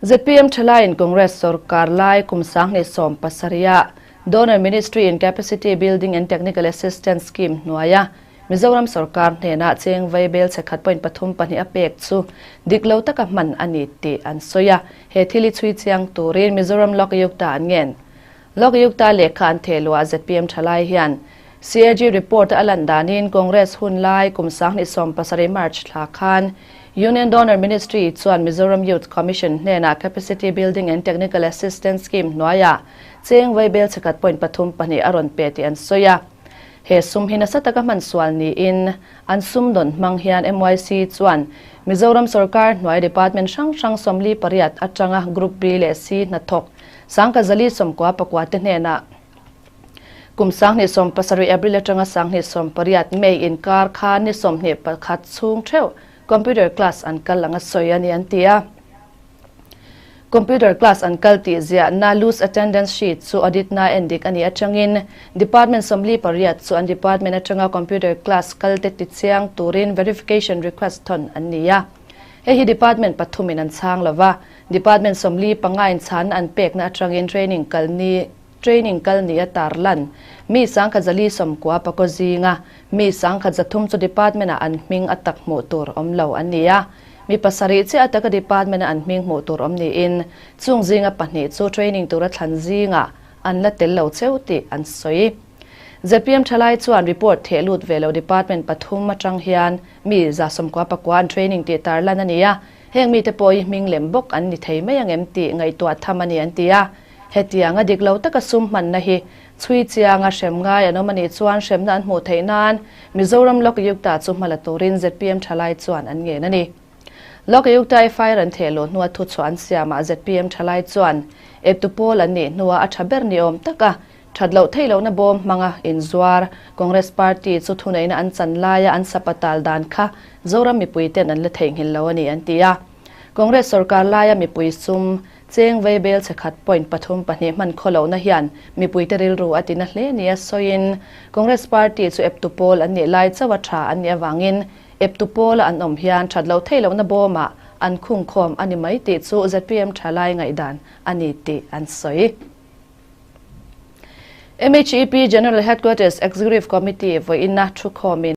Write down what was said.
ZPM thalaiin Congress sorkar lai kum 2017 ah Donor Ministry in Capacity Building and Technical Assistance Scheme hnuaia Mizoram sorkar hnena cheng vaibel chhe khat point pathum pahnih a pek chu dik lo taka hman a ni tih an sawi a. He thil hi chhui chiang turin Mizoram Lokayukta an ngen. Lokayukta lehkha an theh luah ZPM thalai hian CAG report a lan danin Congress hun lai kum 2017 March thla khan Union Donor Ministry chuan Mizoram Youth Commission hnenah Capacity Building and Technical Assistance Scheme hnuaiah cheng vaibel chhe khat point pathum pahnih a rawn pe tih an sawi a. He sum hi nasa taka hman sual niin an sum dawn hmang hian MYC chuan Mizoram sorkar hnuai department hrang hrang 48 atanga Group B leh C hnathawk 1494 te hnenah kum 2017 April atanga 2018 May inkar khan ni 21 chhung theuh computer class an kal anga sawi a ni an ti a. Computer class an kal tih ziah na loose attendance sheet chu audit na endik ani atangin department 48 chu an department atanga computer class kal te ti chiang turin verification request thon an ni a. Hei hi department pathumin an chhang lova, department 45 in chhan an pek na atangin training kal ni training kal ni a tarlan mi 1494 zinga mi 1300 chu department a an hming atak hmuh tur awm lo an ni a. Mi pasarih che ataka department a an hming hmuh tur awm niin chung zinga pahnih chu training tura thlan zinga an la tel lo cheu tih an sawi. ZPM thalai chuan report theh lut ve lo department pathum atang hian mi 199 an training tih tarlan a ni a. Heng mi te pawh hi hming lem bawk an ni thei mai angem tih ngaihtuah tham a ni an ti a. Hetianga dik lo taka sum hmanna hi chhui chianga hrem ngai an awm a nih chuan hremna an hmuh theih nan Mizoram Lokayukta chu hmala turin ZPM thalai chuan an ngen a ni. Lokayukta FIR an theh luh hnua thu chu an siamah ZPM thalai chuan eptu pawl an nih hnua a tha ber ni awm taka that loh theih lohna bawm hmanga inzuar Congress Party chu thuneihna an chan laia an sapatal dan kha Zoram mipui ten an la theihnghilh lo a ni an ti a. Congress sorkar laia mipui sum cheng vaibel chhe khat point pathum pahnih hman khaw lohna hian mipui te rilru a tina hle ni a sawiin Congress Party chu eptu pawl an nih lai chawa tha an nih awangin eptu pawl an awm hian that loh theih lohna bawmah an khung khawm a ni mai tih chu ZPM thalai ngaihdan a ni tih an sawi. MHEP General Headquarters Executive Committee vawiinna thu khawmin